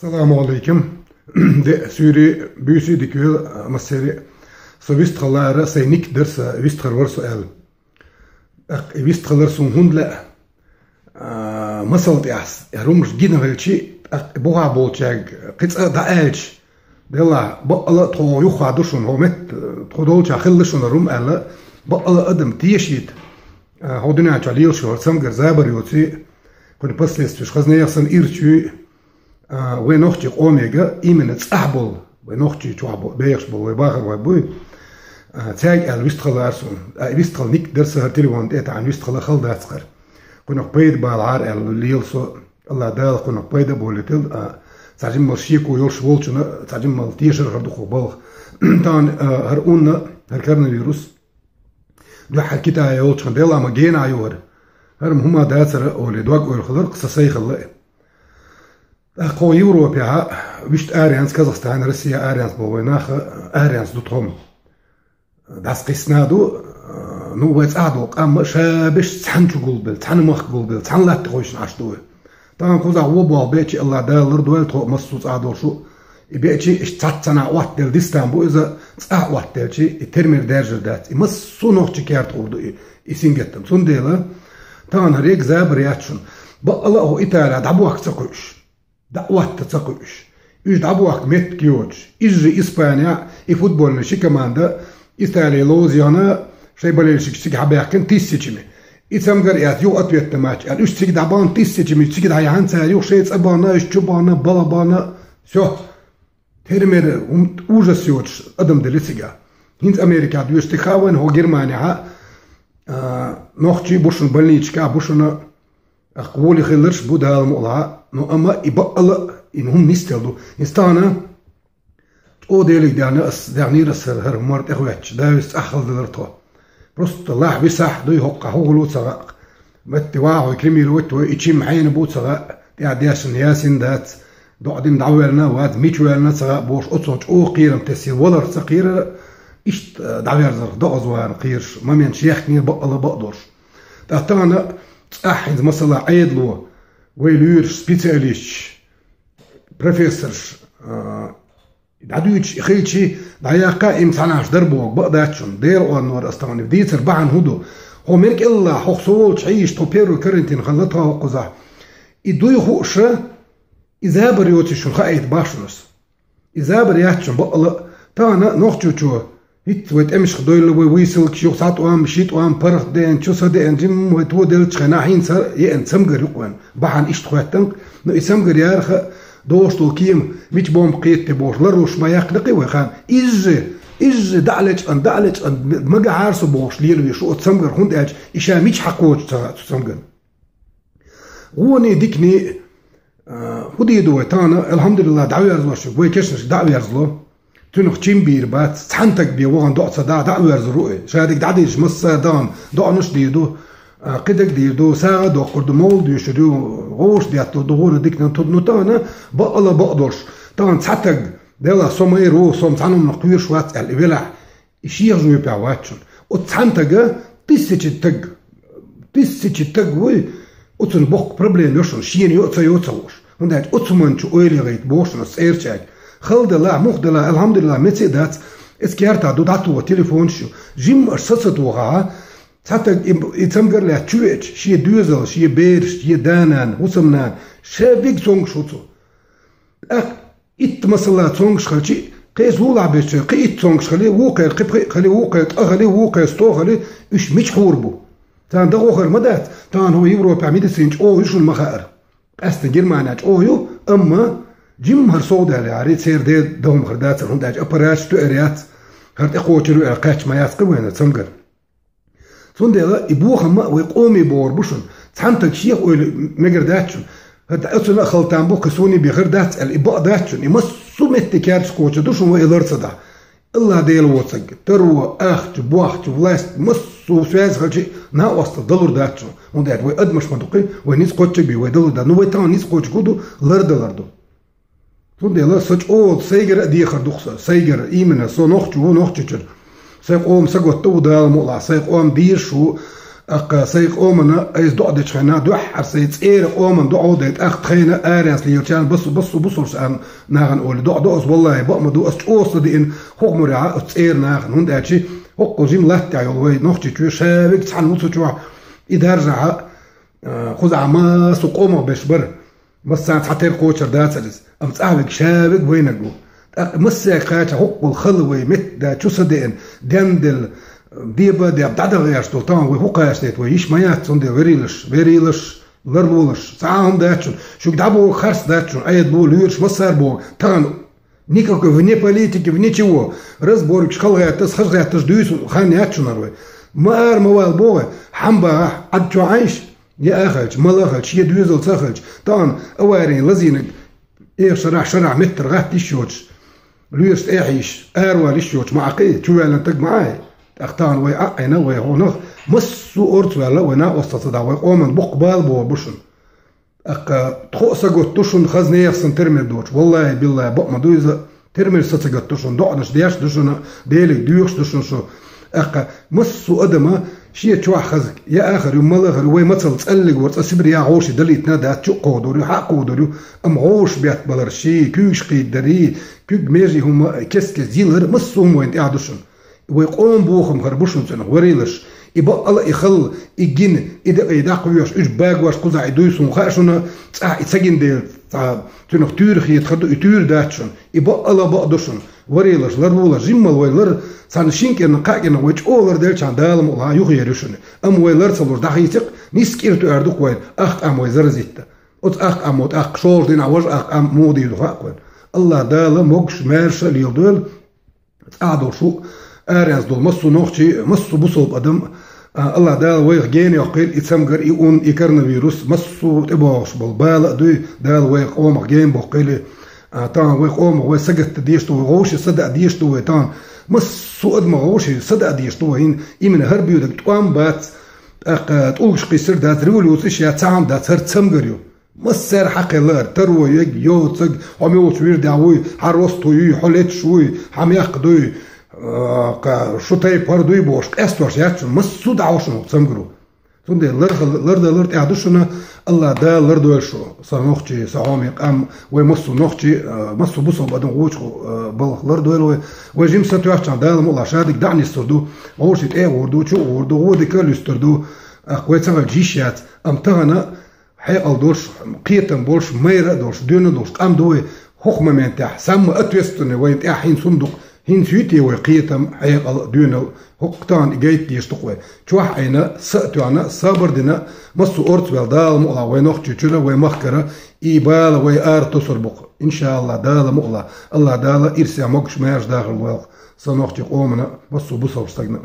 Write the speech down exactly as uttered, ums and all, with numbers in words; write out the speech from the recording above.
Салам алейкум. Де, суьйре, буьйса дика йойла массаьрга. Со вистхилара, сай ник дар са, вистхар вар со аьлла. ТӀаккха и вистхилар суна хӀунда лаьа? А, масал тӀехь, румаш гина хилча, тӀаккха бухахь болчаьрга кхин цкъа дӀааьлча, делахь, бакъала а тхо юххе ду шуна, хӀо метта, тхо долчохь хилла шуна рум аьлла, бакъала адам тешийта, а, хӀо дуьнен чохь лелаш вара цамгар забар йоций, кхуьнан последствеш хаза нехан санна ирча юй, а, вай нохчий къомега именно цӀахь болу, вай нохчий чохь бо-, бехаш болу, вай бахархой буй, а, цаьрга аьлла вистхилара суна. А, вистхила ник дар са хӀара телефон тӀе а таьӀна, вистхила хала дац хӀара. Кхунах пайда балахьара аьлла лела со, Аллах Дала кхунах пайда а болийтийла, а, цхьа жимма шеко йолуш волчунна, цхьа жимма тешар хир ду кху балха. Тахана, а, хӀара унна, хӀара коронавирус, дуьххьара Китае йолчу хана, делахь ма генахь ю хӀара. ХӀара ма хӀума дацара олий, дог-ойла хилар, сан сай хилла и. ТӀаккха хӀо Европехь, вуьшта аренца, Казахстан, Россия аренца болу вай нах, аренца ду тхо-м. ДӀасакхиссина а ду, ну, вай цӀахь долу къам а ша беш цхьаьна чу гулбелла, цхьаьна махка гулбелла, цхьаьна латта гӀойшина Ӏаш ду вай. Тахана кхузахь вон болх бечи, Аллах Дала лардойла тхо массо а цӀахь долуш ву. И бечи, иштта цхьацца нах Ӏоттаделла дистан бу иза, цӀахь Ӏоттаделчи, и термер даьржар дац. И массо а нохчи керта гӀур ду и, и сингаттам. Цундела, тахана хӀара ерриг забар яц шуна. Бакъала а хӀо Италехь дӀабохка ца кхуьуш. ДӀаотта ца кхуьуш. Уьш дӀабохка меттиг йоцуш. Иза же Испанехь и футбольный ши команда Италин ловза яхана, шайн болельщикаш цига хьабаьхкина тиссачами. И цамгар а эцна юха ответный матч аьлла. Уьш цига дӀабахна тиссачами, цига дӀаяхьна цара юха шайн цӀа бахна, уьш чу бахна, бала бахна. Всё. Термер хӀума ужас йоцуш адам делла цига. ХӀинца Америкехь доьшуш цига хаьа вайна, хӀо Германехь, а, нохчий бу шуна больничкахь, бу шуна ТӀаккха волий хилларш бу Дала мукъалахь, ну, амма и бакъала а, и хӀума нисделла ду. ХӀинца тахана чӀогӀа Деле даьхнера ас, даьхнера ас хӀара, хӀара хӀуманна тӀехӀоьттича, Дала веза цӀахь хала делара тхо. Просто лахь висахь дуй хӀокхахь, хӀун хуьлу ца хаьа. Метте вахахь вай кремировать вай, и чим хьенан бу ца хаьа, тӀаьхьа дешна ясина дац, доӀа дина дӀавоьллина а вац, мича воьллина а ца хаьа бохуш, оцунах чӀогӀа кхерам тесира, валарх ца кхерара, иштта дӀаверзарх докъаза варна кхераш, моменташ яьхкинера бакъала а бакъдолуш. ТӀаккха тахана цӀахь хӀинца масала Ӏедало, вай лоьраш, специалисташ, профессорш, а, дӀадуьйцуш хилчи, дӀаяккха а, и-м цхьаннаш дар боху, бакъ дац шуна, Делан орнера ас тахана дийцар бахьана хӀун ду? ХӀо мел кӀелла, хӀокху со волчу хьийзаш, тхо первый карантин хилла тхо хӀокхузахь. И дуй хууша, и забар йоций шуна хаийта боху шуна ас. И забар яц шуна бакъала а. Тахана нохчочо хӀинца вай тӀемашка дойла, вай вуйсалгаш юха цхьа тӀом, ши тӀом, паргӀат деана, чу са деана, жимма вай тоделлачу хенахь хӀинца еана цамгар юкъа вайна. Бахьана иштта хоьттинг, но и цамгар яра хаьа, догӀуш долу кема мича бомба кхетте бохуш, ларъеш ма яьккхина кхин вай хан. Иза же, иза же, дӀа а лечкъана, дӀа а лечкъана, магахьара со бохуш лелавеш ву оцу цамгар, хӀунда аьлча и ша мича хьакхочу ца хаьа цу цамгарна. ГӀоне, дикане, а, хӀун дийр ду вай тахана, алхьамдулиллахӀ, дӀаверзалуш вай кешнашка дӀаверзало. Цуьнах чим бийр бац, цхьана таг бен вахана доӀа ца дахь, дӀаверзар ву и. Ша дика дӀадийраш массара а дахана, доӀанаш дийр ду, а, кхидерг дийр ду, сагӀа а доккхур ду, мовлид доьшур ю, гӀовш детталур ду, гӀоне, дикане, тудна тахана, бакъала а бакъдолуш. Тахана цхьа таг, делахь, со майра ву, со-м цхьана хӀуманах кхоьруш вац аьлла, и велахь, и шех жоьпехь вац шуна. Оцу цхьана тага тиссача таг, тиссача таг вуй, оцунна боккха проблема йо шуна, шена йо а ца йо а ца хууш. ХӀунда аьлча оцу хӀуманна чу ойла яхийта боху шуна ас цӀерачаьрга. Хала делахь, муха делахь, алхьамдулиллахӀ, меца а дац. Эцу кертахь ду, дӀатоха телефонаш ю. Жимма аша са ца тохахь, цхьа таг и, и цамгар а лаьцна чу веача, шен доьзал, шен бераш, шен да-нана, хӀусамнана, ша вига цомгуш ву цо. ТӀаккха итт масала цомгуш хилчи, кхечу лулахь бечу кхин итт цомгуш хили, вукхара кхин пхиъ хили, вукхара ткъа хили, вукхара сто хили, уьш мича хуур бу? Царна дагахь хир ма дац, тахана хӀо Европехь медицина чӀогӀа ю шуна ма хаьара. Къаьсттина Германия чӀогӀа ю, амма жимма хӀара совдаьлла яхьарий, церан де дан хӀума хир дацара, хӀунда аьлча аппараташ тоьар яц, хӀара тӀекхочур ю аьлла кхаьчна ма яц кхин вайна цамгар. Цундела и бохам а вай къоме богӀур бу шуна. Цхьана таг шех ойла мегар дац шуна. ХӀара оцунна а хала там бу, кхин суна бен хир дац аьлла, и бакъ дац шуна. И массо а метте керташ кхочур ду шуна вай и лар ца дахь. Аллах Дела воцург, таро, ахча, бохча, власть, массо а связь хилчи, накъостал далур дац шуна. ХӀунда аьлча вай адамаш ма ду кхин, вай ницкъ кхоччуш бен вай далур дац. Ну, вай тахана ницкъ кхоччуш хӀун ду, лар далар ду. Цундела со чӀогӀа сайгара а дехар ду-кх сан, сайгара, именно со нохчо ву, Нохчийчуьра. Сайн къоман сагатта ву Дала мукъалахь, сайн къоман дезаш ву, ТӀаккха сай къомана айса доӀа дечу хенна, дуьххьара сай цӀера къоман доӀа дай тӀаккха тхайна аренца лелачарна басу, басу бусулш ан нахана олу доӀа до ас, валлахӀи, бакъ ма ду, ас чӀогӀа ца диъна хӀокху муьрехь ас цӀера нахана, хӀунда аьлча хӀокху жима латтехь йолу вай Нохчийчоь ша вега цхьаьна ву цу чохь и даржахьа, а, кхузахь массо къомах беш бара. Массарна цхьатерра кхочур дацара иза, амма цӀахь вега ша вега вайнаг ву. ТӀаккха массаьрга кхача хӀокхул хала вай метта да чу са деана, денделла, деба а деб дӀадагӀа гӀерташ долу тахана вай хӀун кхачнайта вай йиш ма яц, цундела верийлаш, верийлаш, ларлолаш, цхьа а хӀума дац шуна, шуьга дӀабогу харц дац шуна, Ӏедало, лоьраш массара богу тахана. Никакой вне политики, вне чего. Разборкаш, хала гӀетташ, хаза гӀетташ дуьйцу хан яц шуна вай. Ма ара ма вала богӀе, хьан багӀахь, Ӏад чохь Ӏайша? Я а хилча, мала а хилча, шен доьзалца а хилча, тахана аварийн лазийнарг эха шарахь, шарахь меттара гӀатта йиш йоцуш, лоьраш тӀе а хьийзаш, аравала йиш йоцуш ма Ӏа кхин, чу ваьллина стаг ма Ӏа. ТӀаккха тахана вай Ӏа а Ӏийна, вай хӀунах массо а орца ваьлла, вай накъосталла ца дахь, вай къоман боккха бала богӀур бу шуна. ТӀаккха тхо а сагатду шуна хаза нехан санна тера мер доцуш. ВаллахӀи, биллахӀи, бакъ ма ду иза, тера мер са ца гатду шуна, доӀанаш деш ду шуна, Деле доьхуш ду шуна шу. ТӀаккха массо а адама шен чохь хаза, я ахар ю, мала ахар ю, вай мацалла цӀаллиг вара, цкъа Сибре я гӀовший далийтина а дац, чу а кховдор ю, хьа а кховдор ю, амма гӀовшаш беттабалар ши, куьйгаш кхийдарий, куьг межий хӀума кест-кест йилар, массо а хӀума вайна тӀехь ду шуна. Вай къоман бохам хир бу шуна цунах, варийлаш. И бакъала а, и халла, и гина, и декъий даккха вехаш, уьш багош кхузахь и дуй суна хаьа шуна, цӀахь и ца гина дела, цхьа цунах туьйра хетар ду, и туьйра дац шуна. И бакъала а бакъ ду шуна. Варийлаш, ларлолаш, жиммал вай лар, цхьана шин кӀирнах, кхаа кӀирнах вай чӀогӀа ларделчахьана Дала мукъ лахь юхаер ю шуна. Амма вай лар ца луш дӀахийцира, нисса кӀира тоьар ду-кх вайна, ах къам вай заразитта. Оцу ах къамо тӀаккха шолгӀа дийнахь важа ах къам муха дийр ду хаьа-кх вайна. АллахӀ Дала могуш, маьрша а леладойла. ЦӀахь долуш ву, аренца долу массо а нохчий, массо а бусалба адам, а, АллахӀ Дала вайх гена йоккхийла и цамгар, и ун, и коронавирус, массо а тӀебогӀуш болу бала а дуй, Дала вай къомах гена боккхийла, а, тахана вай къомах вай сагатдан дезаш ду вай, вовшийн са даа дезаш ду вай тахана, массо а адамах вовшийн са даа дезаш ду вай, хӀинца именно хӀара боьдург тӀом бац, тӀаккха тӀулгаш кхиссар дац, революцеш яц, цхьа хӀума дац, хӀара цамгар ю. Массара хьакхелла ара, таро, эг, йоцаг, хьо муьлхачу вирдехь вуй, хьан росто юй, хьо леташ вуй, хьан мехка дуй, а, кха, шу тайпа хӀара дуй бохуш, къестош яц шуна, массо а дӀахьо шуна хӀокху цамгаро. Цундела лар-, лардалар тӀехь ду шуна, АллахӀ Дала лардойла шу, сан нохчий, сан хьоме къам, вай массо а нохчий, а, массо а бусалба адам гӀочу, а, балха лардойла вай. Вай жима сатоьхчахьана Дала мукъ лахь шадерг дӀа а нисдийр ду, вовшийн тӀе а гӀур ду, чу а гӀур ду, гӀо дика а луьстур ду, а, вай ца хилча йиш яц, амма тахана хьекъал долуш, кхетам болуш, майра а долуш, доьналла долуш къам ду вай, хӀокху моментехь, самый ответственный вайна тӀехь хӀинца хӀума ду-кх, хӀинца юй те вай кхетам, хьекъал, доьналла, хӀокху тахана и гайта дезаш ду-кх вай. Чохь Ӏийна, са а тоьхна, сабар дина, массо а орца ваьлла Дала мукъ лахь вай Нохчийчуьра, вай махкара, и бала вай ара тосур бу-кх. ИншааллахӀ, Дала мукъ лахь, АллахӀ Дала ирсе могуш, маьрша дахар лойла-кх сан нохчийн къомана, массо а бусалба стагана.